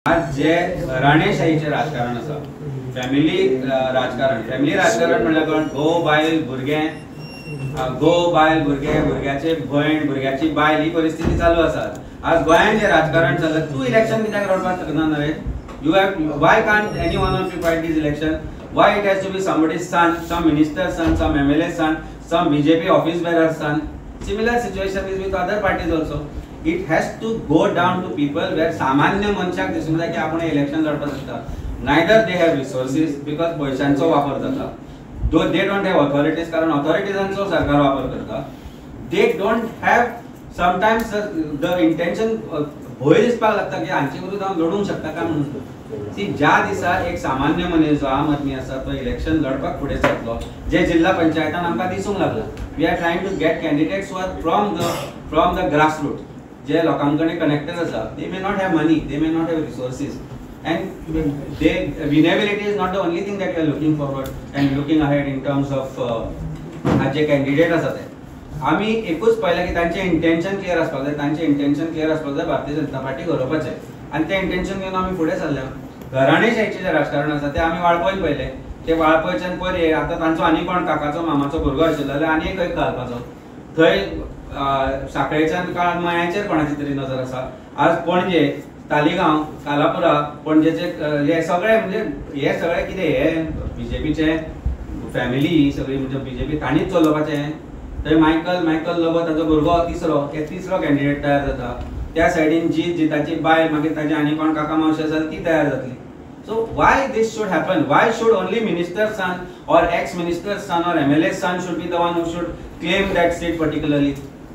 आज जे घराणेशाहीचें राजकारण आसा, फॅमिली राजकारण, फॅमिली राजकारण म्हणल्यार कोण? घोव बायल भुरगें, घोव बायल भुरगे, भुरग्याचे भयण, भुरग्याची बायल, ही परिस्थिती चालू आसा. आज गोंयांत जें राजकारण चल्लां, तूं इलेक्शन कित्याक लढपाक शकना Naresh? You have why can't any one of you fight this election? Why it has to be somebody's son, some minister's son, some MLA son, some BJP office bearer son? Similar situation is with other parties also. It has to go down to people where सामान्य मनशाक दिसूंक जाय की आपण election लढपाक शकता. Neither they have resources because पयशांचो वापर जाता, though they don't have authorities कारण ऑथॉरिटीजांचो सरकार वापर करता. They don't have sometimes the intention, भंय दिसपाक लागता की हांचे विरुद्ध हांव लढूंक शकता काय म्हणून. सी, ज्या दिसा एक सामान्य मनीस जो आम आदमी आसा तो इलेक्शन लढपाक फुडें सरतलो, जे जिल्हा पंचायतान आमकां दिसूंक लागला, we are trying to get candidates who are from the grassroot, जे लोकां कडेन कनेक्टेड आसा. They may not have money, they may not have resources, and they winnability is not the only thing that we are looking forward and looking ahead in terms of आज जे candidate आसा ते आमी एकूच पळयलें की तांचें intention clear आसपाक जाय, तांचें इंटेन्शन क्लियर आसपाक जाय भारतीय जनता पार्टी गरोवपाचें, आनी तें इंटेन्शन घेवन आमी फुडें सरल्या. घराणेशाहीचें जें राजकारण आसा तें आमी वाळपयन पळयलें, ते वाळपयच्यान पर्ये आतां तांचो आनी कोण काकाचो मामाचो भुरगो आशिल्लो जाल्यार आनी एक घालपाचो थंय, साखळेच्यान काळ मयाचेर कोणाची तरी नजर आसा. आज पणजे, तालिगांव, कालापुरा, पणजेचे हे सगळे म्हणजे हे सगळे कितें हे बीजेपीचे फॅमिली सगळी, म्हणजे बीजेपी तांणीच चलोवपाचें. थंय मायकल लोबो ताचो भुरगो तिसरो, हे तिसरो कॅन्डिडेट तयार जाता. त्या सायडीन जी जिताची बायल, मागीर ताची आनी कोण काका मावशी आसा ती तयार जातली. So why this should happen? Why should only minister's son or ex-minister's son or MLA's son should be the one who should claim that seat particularly?